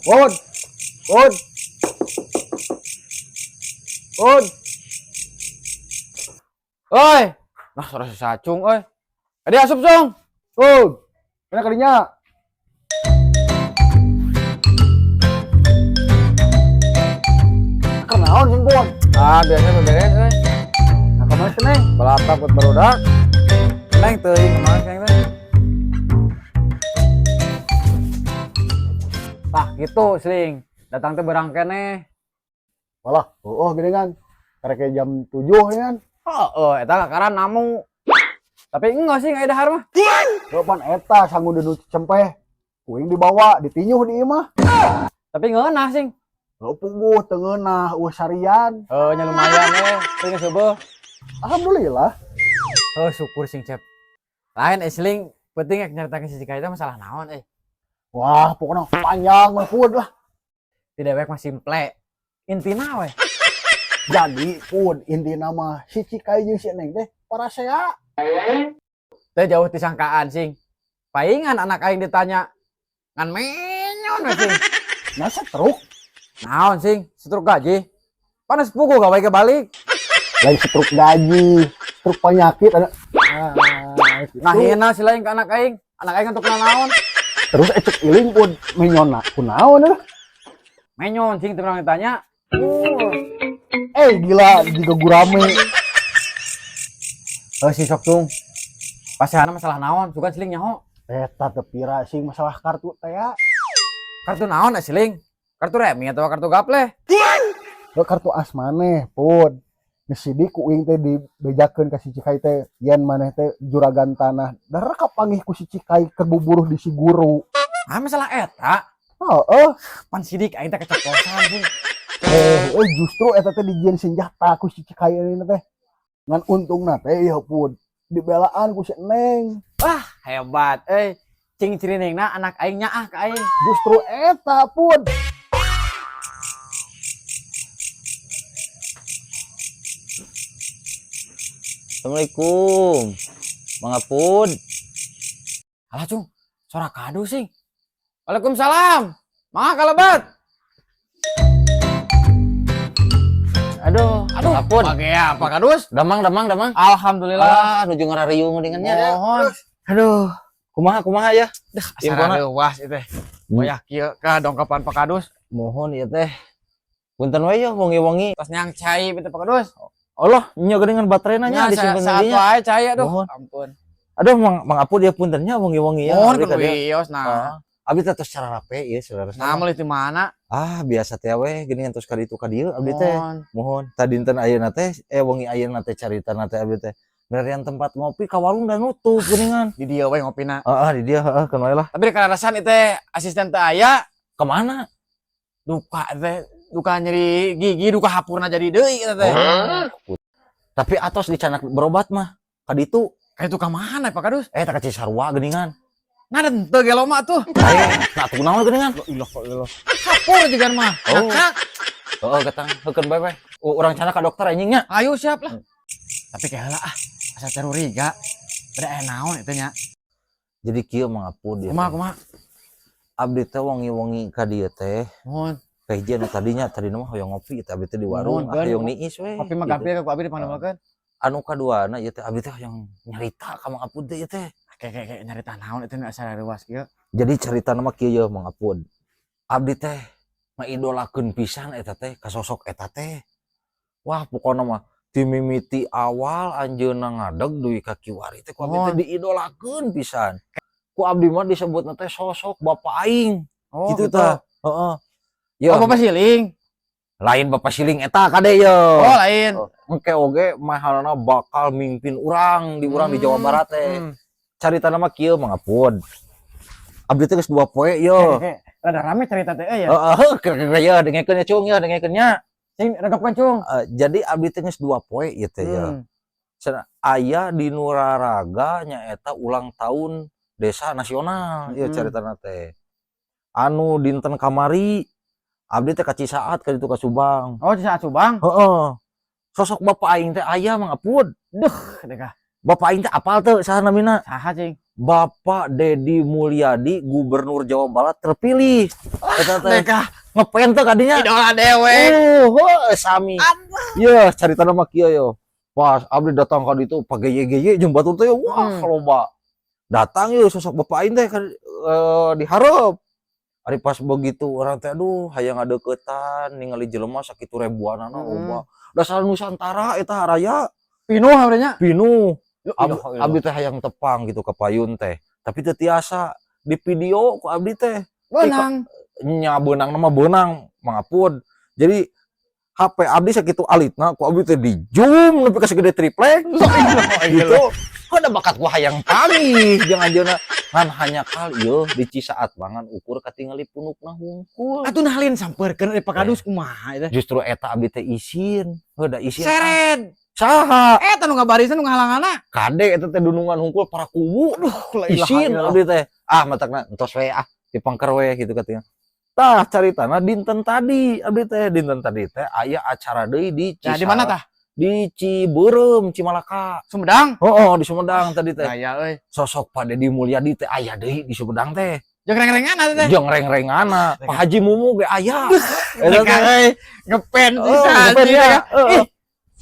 Pun. Pun. Pun. Oi. Nah, suara si Sacung euy. Adi asup, Sung. Pun. Kena kadinya. Kenaon sing Pun? Ah, biasa beberes euy. Nah, kemana sih, Neng? Balap buat barudak. Neng teuing kemana sih, Neng teh? Tah, gitu, Sling. Datang teh berang keneh. Walah, oh, gini kan. Karek jam 7 ya kan. Oh, eta kakaran namu. Tapi enggak sih, enggak dahar mah. Pan eta sangu dinu cempeh. Kuing dibawa, ditinyuh di imah. Tapi ngeunah sing. Lo puguh teu ngeunah, eueuh sarian. Heuh, nya lumayan eh. Teu geus heubeul. Alhamdulillah. Oh, syukur sing Cep. Lain eh Sling, penting ek nyaritakeun si Cika itu masalah naon eh. Wah, pokoknya panjang mah Pun lah. Di dewek mah simple. Intina we. Jadi Pun intina mah si Cikai jeung si Neng teh parasea. Teh jauh disangkaan sing. Paingan anak aing ditanya ngan menyon we sing. Nah, setruk. Naon sing? Setruk gaji. Panas pugu gawe ke balik. Lain setruk gaji, setruk penyakit ada. Nah, gitu. Nah, hina si lain ke anak aing. Anak aing untuk naon? Terus ecek iling pun menyona kunaon eh. Menyon sing teu pernah ditanya. Eh gila juga gurame. Oh, si sok tung. Pasihana masalah naon? Sugan siling nyaho. Eta teu pira sing masalah kartu teh ya. Kartu naon eh siling? Kartu remi atau kartu gaple? Lo kartu as maneh pun. Geus sidik ku uing teh dibejakeun ka si Cikai teh yen maneh teh juragan tanah. Darah kapanggih ku si Cikai keur buburuh di si guru. Ah masalah eta. Heeh. Pan sidik aing teh keceplosan sing. Justru eta teh dijieun senjata ku si Cikai ini teh. Ngan untungna teh ya pun dibelaan ku si Neng. Wah, hebat euy. Cing ciriningna anak aing nyaah ka aing. Justru eta pun. Assalamualaikum. Mang Apud. Alah cung, suara kadu sing. Waalaikumsalam. Mangga kalebat. Aduh, Aduh, Mang Apud. Pake apa kadus? Damang, damang, damang. Alhamdulillah. Ah, nuju ngarariung geuningannya. Mohon. Aduh, kumaha kumaha ya? Dah, Infona. asa reuwas ieu teh. Wayah kieu ka dongkapan Pak Kadus. Mohon ieu teh. Punten we ya wengi-wengi. Tos nyang cai pintu Pak Kadus. Allah, nya geuningan baterainya Nya, disimpen saat dinya. wae cai aduh. Mohon. Ampun. Aduh, Mang Mang Apud ya puntennya wengi-wengi ya. Mohon Abdi kan tadi. wios nah. Ah, abdi teh tos cara rape ieu saudara. Nah, meuli di mana? Ah, biasa teh we geuningan tos ka ditu ka dieu abdi teh. Mohon. Mohon. Tadi dinten ayeuna teh wengi ayeuna teh caritana teh abdi teh. Merian tempat ngopi ka warung dan nutup geuningan. Di dieu we ngopina. Heeh, di dieu heeh keun we lah. Tapi karasan itu asisten teh aya Kemana? duka teh duka nyeri gigi duka hapurna jadi deui eta teh. Oh. Tapi atos dicanak berobat mah. Ka ditu Kayak itu ka mana Pak Kadus? Eta ka Cisarua geuningan. Nah, teu gelo mah tuh. Ayo, nah tuh naon geuningan? Ilah ilah. Hapur juga mah. Oh. Ngakak. Heeh, ketang heukeun bae we. Urang cana ka dokter anjing nya. Ayo siap lah. Tapi kayak heula ah, asa curiga. Beda aya naon itu nya. Jadi kieu Mang Apud ya. Kumaha kumaha? Abdi teh wengi-wengi ka dieu teh. Mohon. Kayak hiji anu tadinya tadi mah hoyong ngopi teh abdi teh di warung, Mohon, ah, kan. hoyong niis we. Kopi mah Gitu. gampil ku abdi dipangdamelkeun. Anu kaduana ieu teh abdi teh hoyong nyarita ka Mang Apud teh ieu teh. Kayak kayak kayak nyarita naon itu asa reuwas kieu. Jadi carita mah kieu ye Mang Apud. Abdi teh ngaidolakeun pisan eta teh ka sosok eta teh. Wah, pokona mah ti mimiti awal anjeunna ngadeg dugi ka kiwari teh ku abdi teh Mohon. diidolakeun pisan. Ku abdi mah disebutna teh sosok bapak aing. Oh, gitu tah. Heeh. Ya, Oh, Bapak Siling. lain bapak siling eta kade ye. Oh, lain. Engke oge mahalna bakal mimpin urang di urang di Jawa Barat teh. Caritana mah kieu Mang Apud. Abdi teh geus 2 poe ye. Kayak rada rame cerita teh euy ya. Heeh, kira-kira ye dengekeun ya cung ya dengekeun nya. Sing regepkeun cung. Jadi abdi teh geus 2 poe ieu teh ye. Cenah aya di Nuraraga nyaeta ulang tahun desa nasional ieu caritana teh. Anu dinten kamari abdi teh ka Cisaat ka ditu ka Subang. Oh, Cisaat Subang. Heeh. Sosok bapak aing teh aya Mang Apud. Duh, deka. Bapak aing teh apal teu saha namina? Saha cing? Bapak Dedi Mulyadi, Gubernur Jawa Barat terpilih. Eta teh Mereka ngepen teh kadinya. Idola dewek. Oh, heuh, sami. Ye, carita mah kieu yo. Pas abdi datang ka ditu pageye-geye jeung batur teh, wah, loba. Datang yeuh sosok bapak aing teh kan dihareup. Ari pas begitu urang teh, aduh, hayang ngadeukeutan ningali jelema sakitu ribuanana loba. Dasar Nusantara eta raya. Pinuh abdinya. Pinuh. Lu, Abdi, ilah, ilah. abdi teh hayang tepang gitu ke payun teh. Tapi teu tiasa di video ku abdi teh. Beunang. Nya beunang nama beunang mangapun. Jadi HP abdi sakitu alitna ku abdi teh di zoom nepi ka segede triplek gitu. Kok ada bakat gua hayang panggih jeung anjeunna ngan hanya kali yeuh di Cisaat bangan ukur katingali punukna hungkul. Atuh nahlin sampeurkeun euy Pak Kadus kumaha eta. Justru eta abdi teh isin. Heuh da isin. Seret. Saha? Eta nu ngabarisan nu ngahalanganna. Kade eta teh dunungan hungkul para kubu. Aduh, la ilaha Isin illallah. abdi teh. Ah, matakna entos we ah dipangker we gitu katanya. Tah caritana dinten tadi abdi teh dinten tadi teh aya acara deui di Nah, di mana tah? Di Cibeureum, Cimalaka. Sumedang. Oh, di Sumedang tadi teh. Gaya euy. Sosok Pak Dedi Mulyadi teh aya deui di Sumedang teh. Jeung reng-rengan atuh teh. Jeung reng-rengana. Pak Haji Mumu ge aya. Eta Mereka teh. euy ngepen Oh, pisan ngepen sih, ya. mereka. Heeh.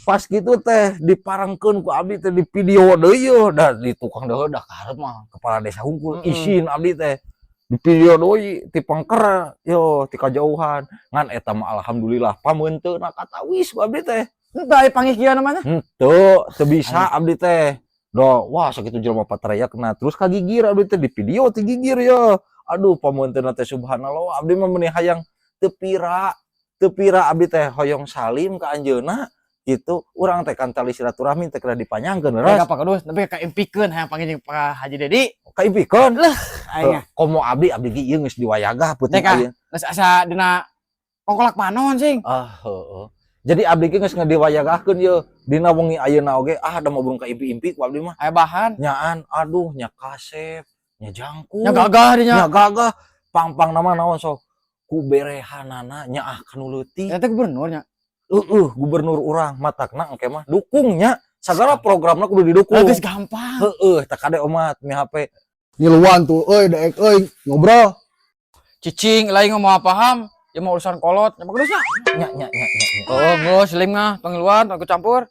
Pas gitu teh diparengkeun ku abdi teh di video deui yeuh, da di tukang deui da karep mah kepala desa hungkul isin abdi teh. Di video deui ti pangker yo ti kajauhan. Ngan eta mah alhamdulillah pameunteuna katawis ku abdi teh. Henteu aya panggih kieu namanya. Henteu, teu bisa abdi teh. Do, wah sakitu jelema patrayakna. Terus kagigir abdi teh di video ti gigir yo. Aduh pameunteuna teh subhanallah abdi mah meuni hayang teu pira, teu pira abdi teh hoyong salim ka anjeunna gitu. Urang teh kan tali silaturahmi teh kena dipanjangkeun Mereka leres. Pak Kadus tapi kaimpikeun hayang panggih jeung Pak Haji Dedi. Kaimpikeun? Aing mah. Komo abdi abdi ge ieu geus diwayagah peuting Teh, Kak. ayeuna. Geus asa dina kongkolak panon sing. Ah, heeh. Jadi abdi ge geus ngadiwayagahkeun ye dina wengi ayeuna oge ah da mau burung kaimpi-impi ku abdi mah. Aya bahan. Nyaan aduh nya kasep, nya jangkung. Nya gagah dinya. Nya gagah. Pang-pang nama naon sok ku berehanana nya ah kanu leutik. Eta gubernurnya. Heeh, gubernur urang matakna engke mah dukungnya segala programna kudu didukung. Geus gampang. Heeh, tak kade omat mi HP. Ngiluan tuh euy daek euy ngobrol. Cicing lain ngomong paham, ya mau urusan kolot, nya Pak Kadus nya. Nya nya nya nya. Nya. Oh, geus lim ngah, pangiluan, aku campur.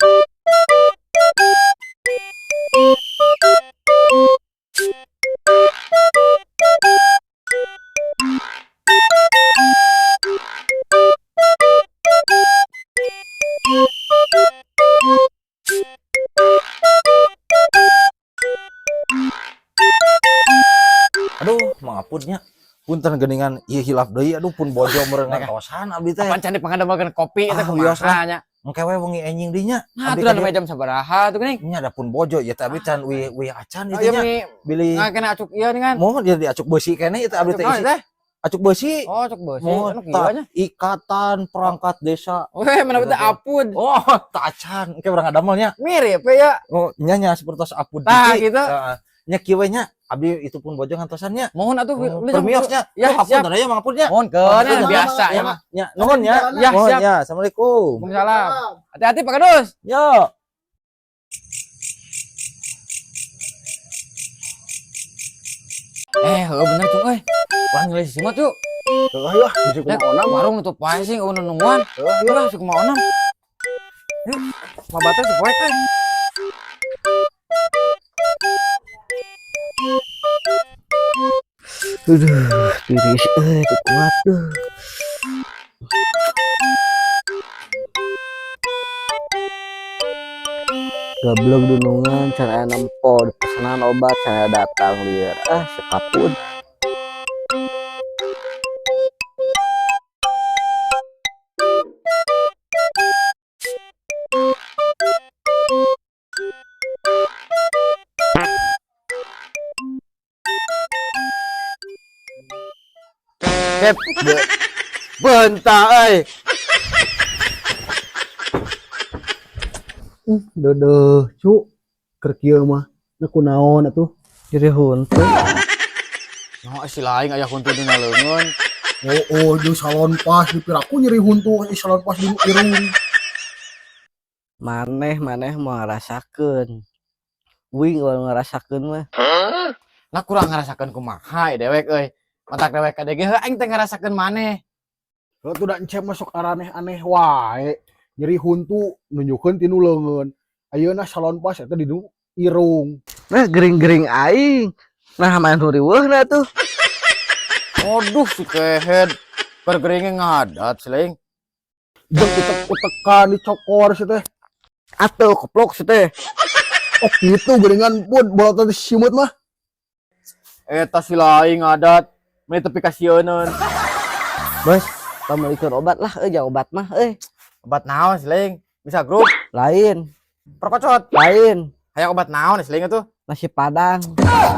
Aduh, mangapun nya. Punten geuningan ieu hilaf deui aduh pun bojo meureun ngatosan abdi teh. Kapan can dipangadamel kopi eta Ah, wios kumaha lah. nya. Engke we wengi enjing deui nya. Nah, Abdi atuh da ka dieu. jam sabaraha tuh geuning. Nya da pun bojo ya teh abdi can uih uih acan Oh, ieu iya nya. mi Bilih nah, kena acuk ieu nih kan. Mohon dia diacuk beusi keneh ieu teh abdi Acuk teh naon isi. teh? Acuk beusi. Oh, acuk beusi. Mohon Anu kieu tah, nya. Ikatan perangkat desa. Weh, mana teh apud. Oh, tak acan. Engke urang ngadamel nya. Mirip we ya. Oh, nya nya seperti apud Tah gitu. gitu. Heeh. Nya kieu we nya. Abdi itu pun bojo ngantosan nya. Mohon atuh Oh, beli jam permios nya. Ya, Oh, siap. hapunten aya mangapun nya. Mohon keun Hapunten, biasa ya mah. Nya, nuhun nya. Ya, Nuhun siap. ya. Assalamualaikum. Waalaikumsalam. Hati-hati Pak Kadus. Yo. Heuh bener tuh euy. Urang nilai si Simot yuk. Heuh ayo ah bisi Dek, kumaha onam. warung nutup wae sih eueuh nungguan. Heuh ayo. Ulah si kumaha onam. Yuk, mabatnya si poek euy. Aduh, tiris euy, teu kuat duh. Gablek dunungan can aya nempo dipesenan obat can aya datang lieur. Ah, sekapun. Sep. Bentar euy. Deudeuh cu keur kieu mah. Na kunaon atuh? Nyeri huntu. Nah, si lain aya huntu dina leungeun. Oh, oh jeung salon pas dipiraku nyeri huntu ih salon pas di irung. Maneh maneh mau ngarasakeun. Wing kalau ngarasakeun mah. Nah, kurang ngarasakeun kumaha dewek euy. Matak dewek ka ge heuh aing teh ngarasakeun maneh. Heuh tuh da encep masuk aneh-aneh wae. Nyeri huntu nunjukeun tinu leungeun. Ayeuna Salonpas eta di nu irung. Nah, gering-gering aing. Nah, main riweuhna tuh. Aduh, si kehed. Keur geringe ngadat si laing. Jeung utek-utekan dicokor si teh. Atuh keplok si teh. Oh gitu geuningan pun bola teh simut mah. Eta si laing ngadat. Meni tepi ka sieuneun. Bos, pamilikeun obat lah euy, jauh obat mah euy. Obat naon si laing? Bisa grup Lain, perkocot. Lain. Hayang obat naon si laing tuh? Nasi Padang.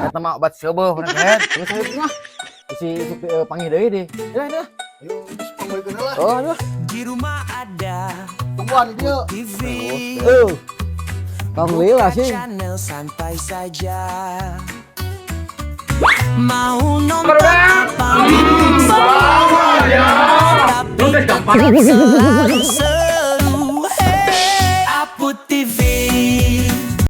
Eta mah obat seubeuh bener kehed. Geus ayo mah. Si si panggil deui deh. Ya dah. Ayo pamilikeun lah. Oh, aduh. Di rumah ada Tungguan di dieu. TV. Tuh. Tong lila sih. Channel santai saja. Mau nonton apa? Tapi tetap selalu seru.